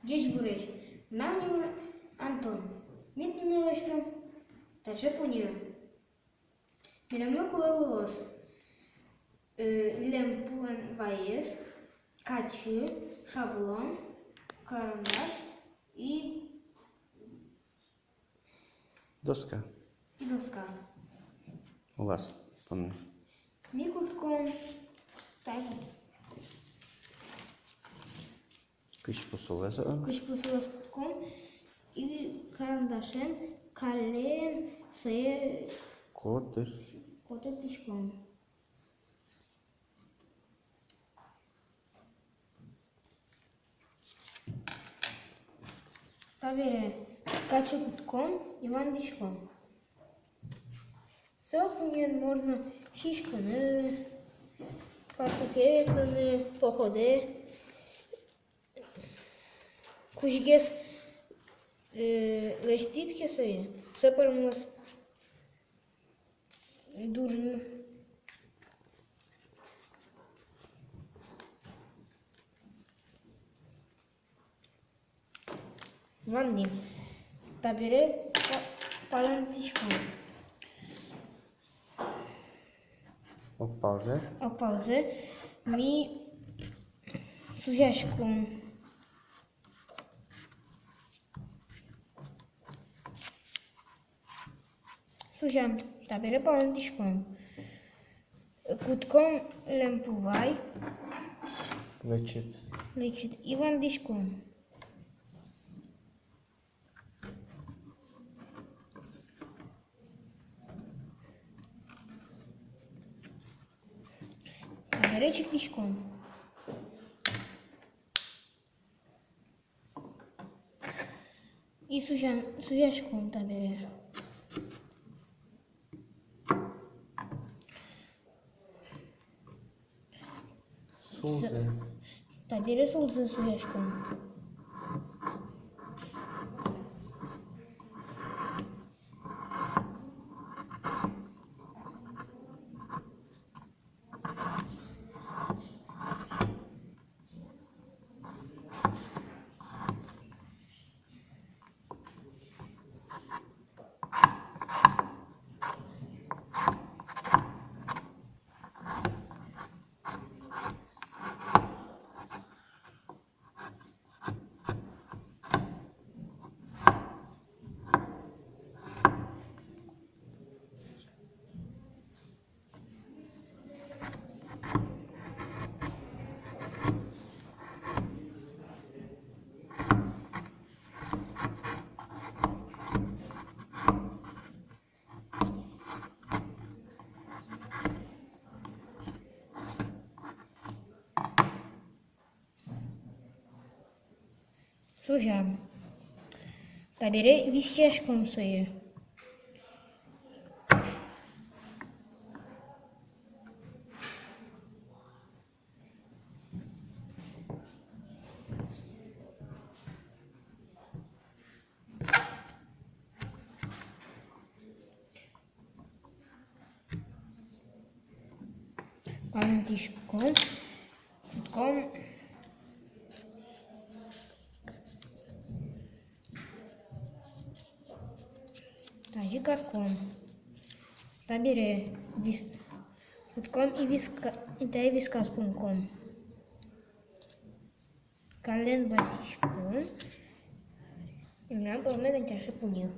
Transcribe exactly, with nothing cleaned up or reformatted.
Ӟечбуресь! Мынам нимы Антон. Ми туннэ лэсьтом таӵе пуньы. Милемлы кулэ луоз, э, льӧмпуэн ваез, качы, шаблон, карандаш и доска. И доска. Улаз, помни. Ми кутском тайпу. Кызьпу сулэз, а? Кызьпу сулэз кутском и карандашен каллен сое котыр. Котыртӥськом. Табере качы кутском и вандӥськом. Со пуньыен можно сиськыны, пастухе ветлыны, походэ. Кузьгес, э, лэсьтӥд ке сое, со пӧрмоз дурын. Вандӥм. Табере па-, палэнтӥськом. Огпалзэ. Огпалзэ ми сузяськом. Сузям. Табере палэнтӥськом. Кутском льӧмпу вай. Лэчыт. Лэчыт. И вандӥськом. Табере чигтӥськом. И сузян-, сузяськом табере. Сулзэ. Табере сулзэ сузяськом. Сузям. Табере висъяськом сое. Палэнтӥськом, кутском. Тазьы карком. Табере вис-, кутском и виска-, и тае висказ пумком. Каллен басьтӥськом. И милям пӧрме тани таӵе пуньы.